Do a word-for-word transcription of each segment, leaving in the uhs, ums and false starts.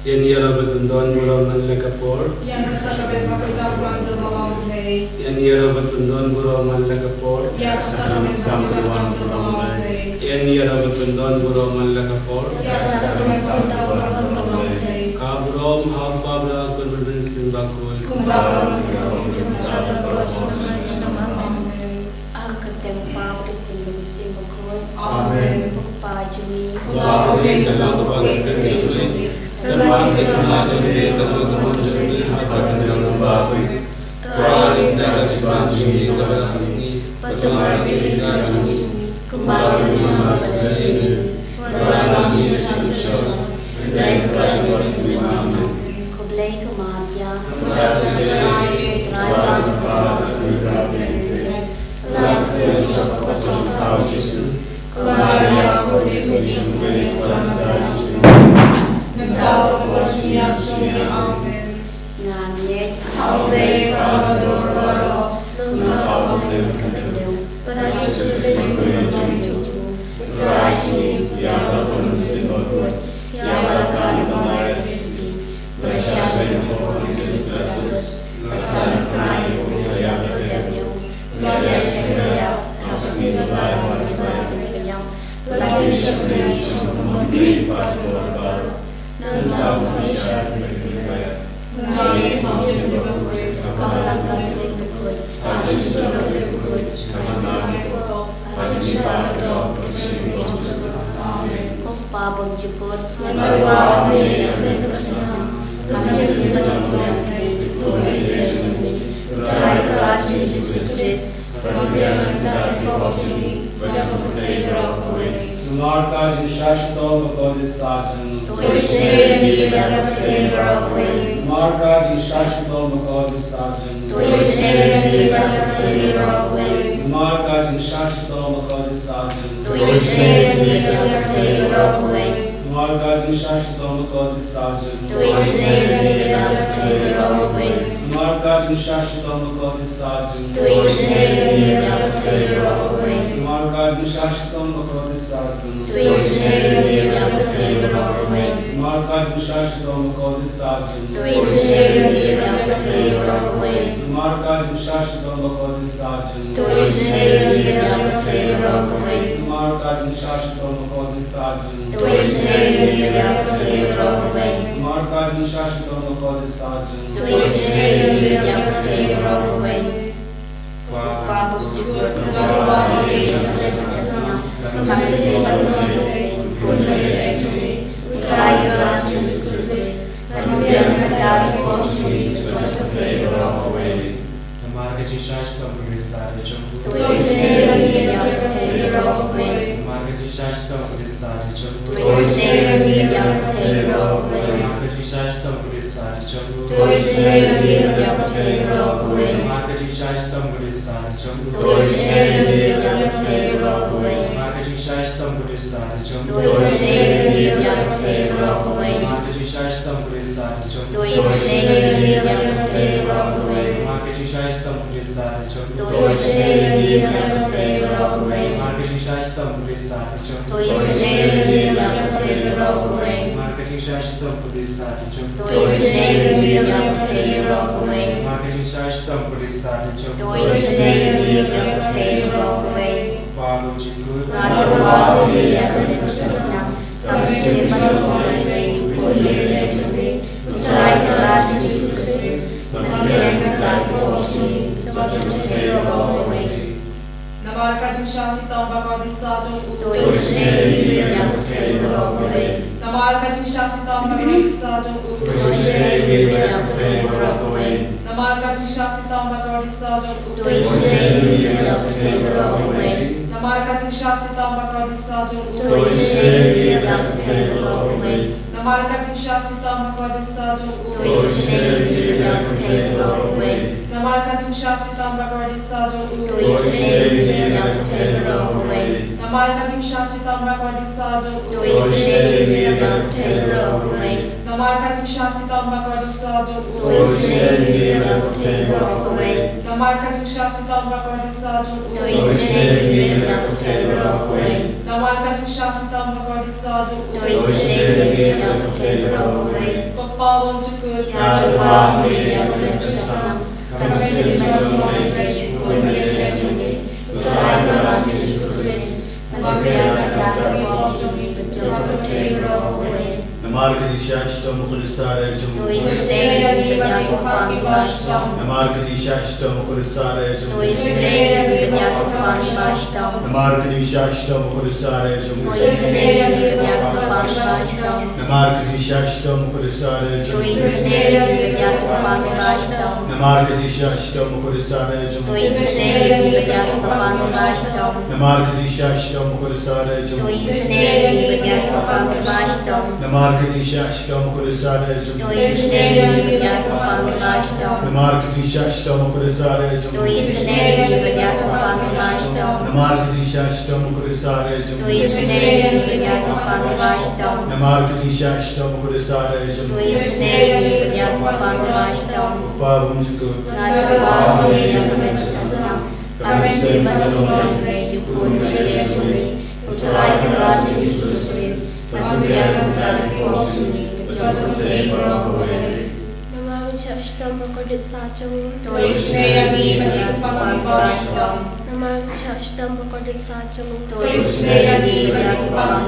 Ïa ngi ïarap ban pyndon burom man la ka por. Ïa ka sakramen bakhuid ba kyrpang jong U Blei. Ïa ngi ïarap ban pyndon burom man la ka por. Ïa ka sakramen bakhuid ba kyrpang jong U Blei. Ïa ngi ïarap ban pyndon burom man la ka por. Ïa ka sakramen bakhuid ba kyrpang jong U Blei. Ka burom ha U Kpa bad ha U Khun bad ha U Mynsiem Bakhuid. Kumba ka long, kumba ka long, kumba ka long, kumba ka long. Amen. Ha ka kyrteng U Kpa bad U Khun bad U Mynsiem Bakhuid. Amen. Ko Kpa jong ngi. Uba ha bneng, kyrmen ïa u kyrteng jong me. Kyrmen ïa ka kyrteng jong me, kyrmen ïa ka kyrteng jong me, ha ka kyrteng jong U Blei. Trai, ring da ka jingwan jong ngi kaba shisha, bad tymmen ïa ka jingwan jong ngi, kumba ka long ha ka sngi. Wat la ngi sngewsih sha ka jingwan jong ngi. Khublei ko Maria. Amen. Nga ngeit ha U Blei Kpa baroh baroh, U Trai Kpa uba ïeit, bad ha U Jisu Khrist uba ïeit. Trai jong ngi, ïa ka Mynsiem Bakhuid, ïa ka Maria Theisotti, bad ïa ka Blei Kpa Jisu Khrist, bad ïa ka Maria, bad ïa ka Blei, bad ïa ka Blei, bad ïa ka Blei. Ko Kpa bymjukut, nga tyrwa ha me ïa ka bynta ka snam, ka mynsiem bad ka jingim ka dei ka burom ka jong me. Trai ka Jisu Khrist, Namar ka jingshah shitom bakordit sah jong u. To isynei ïa ngi ïa ka pyrthei baroh kawei. Namar ka jingshah shitom bakordit sah jong u. To isynei ïa ngi ïa ka pyrthei baroh kawei. Namar ka jingshah shitom bakordit sah jong u. To isynei ïa ngi ïa ka pyrthei baroh kawei. Namar ka jingshah shitom bakordit sah jong u. To isynei ïa ngi ïa ka pyrthei baroh kawei. Namar ka jingshah shitom bakordit sah jong u. To isynei ïa ngi ïa ka pyrthei baroh kawei. Namar ka jingshah shitom bakordit sah jong u. To isynei ïa ngi ïa ka pyrthei baroh kawei. Namar ka jingshah shitom bakordit sah jong u. To isynei ïa ngi ïa ka pyrthei baroh kawei. Namar ka jingshah shitom bakordit sah jong u. To isynei ïa ngi ïa ka pyrthei baroh kawei. Namar ka jingshah shitom bakordit sah jong u. To isynei ïa ngi ïa ka pyrthei baroh kawei. Namar ka jingshah shitom bakordit sah jong u. To isynei ïa ngi ïa ka pyrthei baroh kawei. Ko Kpa bymjukut, nga tyrwa ha me ïa ka bynta ka snam, ka mynsiem bad ka jingim ka dei ka burom ka jong me. Ko Trai ka Jisu Khrist, pynbiang na ka bynta ka pop jong ngi bad jong ka pyrthei baroh kawei. Namar ka jingshah shitom bakordit sah jong u. To isynei ïa ngi ïa ka pyrthei baroh kawei. Namar ka jingshah shitom bakordit sah jong u. To isynei ïa ngi ïa ka pyrthei baroh kawei. Namar ka jingshah shitom bakordit sah jong u. To isynei ïa ngi ïa ka pyrthei baroh kawei. Namar ka jingshah shitom bakordit sah jong u. To isynei ïa ngi ïa ka pyrthei baroh kawei. Namar ka jingshah shitom bakordit sah jong u. To isynei ïa ngi ïa ka pyrthei baroh kawei. Namar ka jingshah shitom bakordit sah jong u. To isynei ïa ngi ïa ka pyrthei baroh kawei. Namar ka jingshah shitom bakordit sah jong u. To isynei ïa ngi ïa ka pyrthei baroh kawei. Namar ka jingshah shitom bakordit sah jong u. To isynei ïa ngi ïa ka pyrthei baroh kawei. Namar ka jingshah shitom bakordit sah jong u. To isynei ïa ngi ïa ka pyrthei baroh kawei. Namar ka jingshah shitom bakordit sah jong u. To isynei ïa ngi ïa ka pyrthei baroh kawei. Ko Kpa bymjukut, nga tyrwa ha me ïa ka bynta ka snam, ka mynsiem bad ka jingim ka dei ka burom ka dei ka jong me. Ko Trai ka Jisu Khrist, pynbiang na ka bynta ka pop jong ngi bad jong ka pyrthei baroh kawei. Namar ka jingshah shitom bakordit sah jong u. To isynei ïa ngi ïa ka pyrthei baroh kawei. Namar ka jingshah shitom bakordit sah jong u. To isynei ïa ngi ïa ka pyrthei baroh kawei. Namar ka jingshah shitom bakordit sah jong u. To isynei ïa ngi ïa ka pyrthei baroh kawei. Namar ka jingshah shitom bakordit sah jong u. To isynei ïa ngi ïa ka pyrthei baroh kawei. Namar ka jingshah shitom bakordit sah jong u. To isynei ïa ngi ïa ka pyrthei baroh kawei. Namar ka jingshah shitom bakordit sah jong u. To isynei ïa ngi ïa ka pyrthei baroh kawei. Namar ka jingshah shitom bakordit sah jong u. To isynei ïa ngi ïa ka pyrthei baroh kawei. Namar ka jingshah shitom bakordit sah jong u. To isynei ïa ngi ïa ka pyrthei baroh kawei. Namar ka jingshah shitom bakordit sa jong u. To isynei ïa ngi ban ïaid pyrthei baroh kawei. Namar ka jingshah shitom bakordit sa jong u. To isynei ïa ngi ban ïaid pyrthei baroh kawei. Ko Kpa bymjukut. Ngi tyrwa ha me ïa ka mynsiem. Ka mynsiem jong u Blei, u Kpa jong ngi. U Trai Kynrad Jisu Khrist. Namar ka jingshah shitom bakordit sa jong u. To isynei ïa ngi ban ïaid pyrthei baroh kawei. Namar ka jingshah shitom bakordit sa jong u. To isynei ïa ngi ban ïaid pyrthei baroh kawei. Namar ka jingshah shitom bakordit sa jong u. To isynei ïa ngi ban ïaid pyrthei baroh kawei. Namar ka jingshah shitom bakordit sa jong u. To isynei ïa ngi ban ïaid pyrthei baroh kawei. Namar ka jingshah shitom bakordit sa jong u. To isynei ïa ngi ban ïaid pyrthei baroh kawei. Namar ka jingshah shitom bakordit sa jong u. To isynei ïa ngi ban ïaid pyrthei baroh kawei. Namar ka jingshah shitom bakordit sa jong u. To isynei ïa ngi ban ïaid pyrthei baroh kawei. Namar ka jingshah shitom bakordit sa jong u. To isynei ïa ngi ban ïaid pyrthei baroh kawei. Namar ka jingshah shitom bakordit sa jong u. To isynei ïa ngi ban ïaid pyrthei baroh kawei. Namar ka jingshah shitom bakordit sa jong u. To isynei ïa ngi ban ïaid pyrthei baroh kawei. Ko Kpa bymjukut. Ngi tyrwa ha me ïa ka mynsiem. Ka mynsiem jong u Blei, u Kpa jong ngi. U Trai Kynrad Jisu Khrist. Ban pynbiang ïa ka bynta ki pop jong ngi. Ban ïaid pyrthei baroh kawei. Namar ka jingshah shitom bakordit sa jong u. To isynei ïa ngi ban ïaid pyrthei baroh kawei. Namar ka jingshah shitom bakordit sa jong u. To isynei ïa ngi ban ïaid pyrthei baroh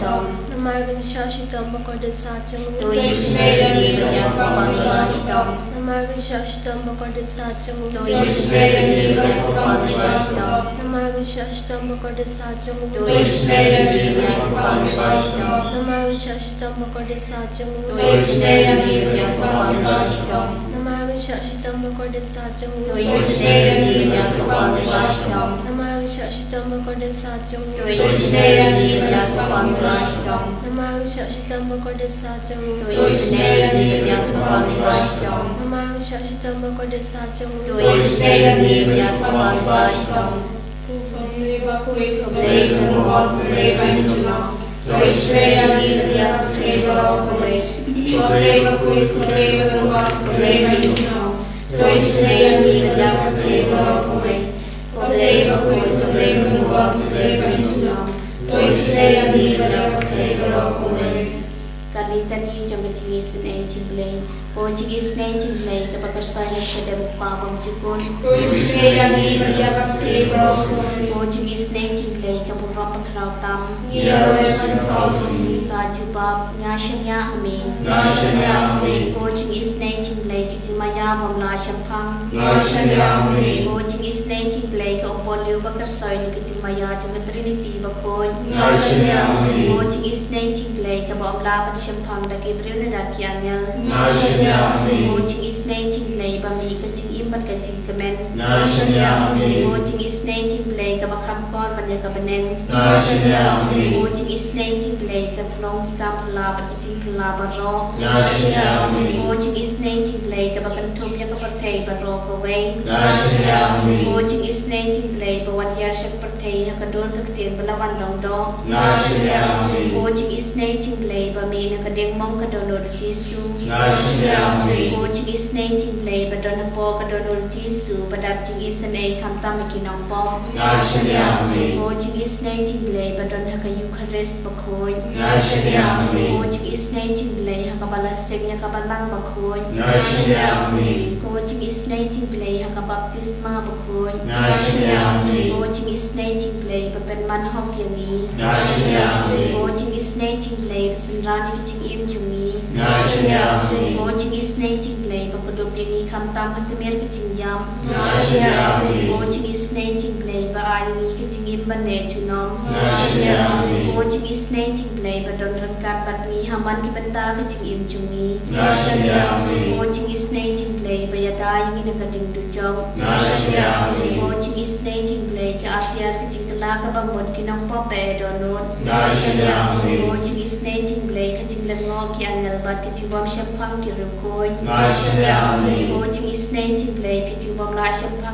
kawei. Namar ka jingshah shitom bakordit sa jong u. To isynei ïa ngi ban ïaid pyrthei baroh kawei. Namar ka jingshah shitom bakordit sa jong u. To isynei ïa ngi ban ïaid pyrthei baroh kawei. Namar ka jingshah shitom bakordit sa jong u. To isynei ïa ngi ban ïaid pyrthei baroh kawei. Namar ka jingshah shitom bakordit sa jong u. To isynei ïa ngi ban ïaid pyrthei baroh kawei. Namar ka jingshah shitom bakordit sa jong u. To isynei ïa ngi ban ïaid pyrthei baroh kawei. Namar ka jingshah shitom bakordit sa jong u. To isynei ïa ngi ban ïaid pyrthei baroh kawei. Namar ka jingshah shitom bakordit sa jong u. To isynei ïa ngi ban ïaid pyrthei baroh kawei. Namar ka jingshah shitom bakordit sa jong u. To isynei ïa ngi ban ïaid pyrthei baroh kawei. Ko Blei bakhuid, ko Blei badonbor, ko Blei ba ïeit junom. To isynei ïa ngi ban ïaid pyrthei baroh kawei. Ko Blei bakhuid, ko Blei badonbor, ko Blei ba ïeit junom. To isynei ïa ngi ban ïaid pyrthei baroh kawei. Ko Blei bakhuid, ko Blei badonbor, ko Blei ba ïeit junom. To isynei ïa ngi ban ïaid pyrthei baroh kawei. Ka Litani jong ka jingisynei jong u Blei. Ko jingisynei jong u Blei kaba kyrshah ïa ka kyrteng u Kpa bymjukut. To isynei ïa ngi ban ïaid pyrthei baroh kawei. Ko jingisynei jong u Blei kaba rong bakhraw tam. Ngi ïaroh ïa ka jingkyrkhu jong ngi. Ka jubab, nga shaniah ha me. Nga shaniah ha me. Ko jingisynei jong u Blei ka jingmaïa bym lah shemphang. Nga shaniah ha me. Ko jingisynei jong u Blei ka umpohliew ba kyrshoi na ka jingmaïa jong ka Trinity bakhuid. Nga shaniah ha me. Ko jingisynei jong u Blei kaba ym lah ban shemphang da ki briew ne da ki angel. Nga shaniah ha me. Ko jingisynei jong u Blei ba mih ka jingim bad ka jingkmen. Nga shaniah ha me. Ko jingisynei jong u Blei kaba kham kor ban ïa ka bneng. Nga shaniah ha me. Ko jingisynei jong u Blei ka thnong ki kam phylla bad ki jingphylla baroh. Nga shaniah ha me. Ko jingisynei jong u Blei kaba kynthup ïa ka pyrthei baroh kawei. Nga shaniah ha me. Ko jingisynei jong u Blei ba wan ïar sha ka pyrthei ha ka dur ka ktien ba la wan long doh. Nga shaniah ha me. Ko jingisynei jong u Blei ba mih na ka diengmong ka dohnud Jisu. Nga shaniah ha me. Ko jingisynei jong u Blei ba don hapoh ka dohnud Jisu ba dap jingisynei khamtam ïa ki nongpop. Nga shaniah ha me. Ko jingisynei jong u Blei ba don ha ka Eukharist bakhuid. Nga shaniah ha me. Ko jingisynei jong u Blei ha kaba la seng ïa ka balang bakhuid. Nga shaniah ha me. Ko jingisynei jong u Blei ha ka baptisma bakhuid. Nga shaniah ha me. Ko jingisynei jong u Blei ba pynman hok ïa ngi. Nga shaniah ha me. Ko jingisynei jong u Blei ba synran ïa ka jingim jong ngi. Nga shaniah ha me. Ko jingisynei jong u Blei ba kdup ïa ngi khamtam ha ka tmier ka jingïap. Nga shaniah ha me. Ko jingisynei jong u Blei ba ai ïa ngi ka jingim ban neh junom. Nga shaniah ha me. Ko jingisynei jong u Blei ba don ryngkat bad ngi ha man ki bynta ka jingim jong ngi. Nga shaniah ha me. Ko jingisynei jong u Blei ba ïada ïa ngi na ka ding dujok. Nga shaniah ha me. Ko jingisynei jong u Blei ka atiar ka jingkylla kaba mut ki nongpop ba eh dohnud. Nga shaniah ha me. Ko jingisynei jong u Blei ka jinglyngngoh ki angel bad ka jingbym shemphang ki riewkhuid. Nga shaniah ha me. Ko jingisynei jong u Blei ka jingbym lah shemphang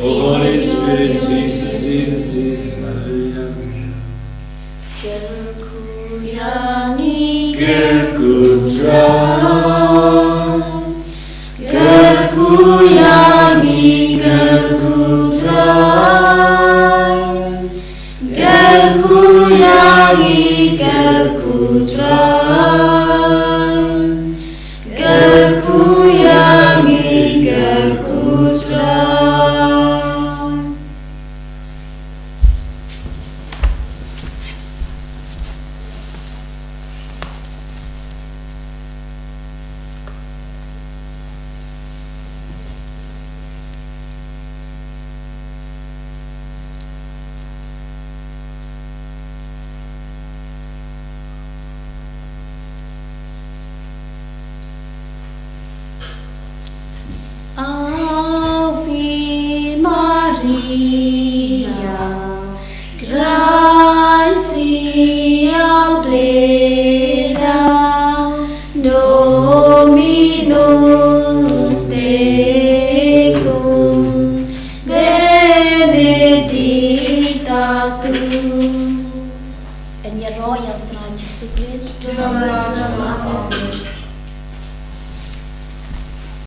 Holy Spirit, Jesus, Jesus, Jesus, hallelujah. Kyrkhu ïa ngi, kyrkhu Trai. Kyrkhu ïa ngi, kyrkhu Trai. Kyrkhu ïa ngi, kyrkhu Trai. Kyrkhu ïa ngi, kyrkhu Trai. Ave Maria, gratia plena, Dominus tecum, benedicta tu. Yn ïaroh ïa u Trai Jisu Khrist. Amen.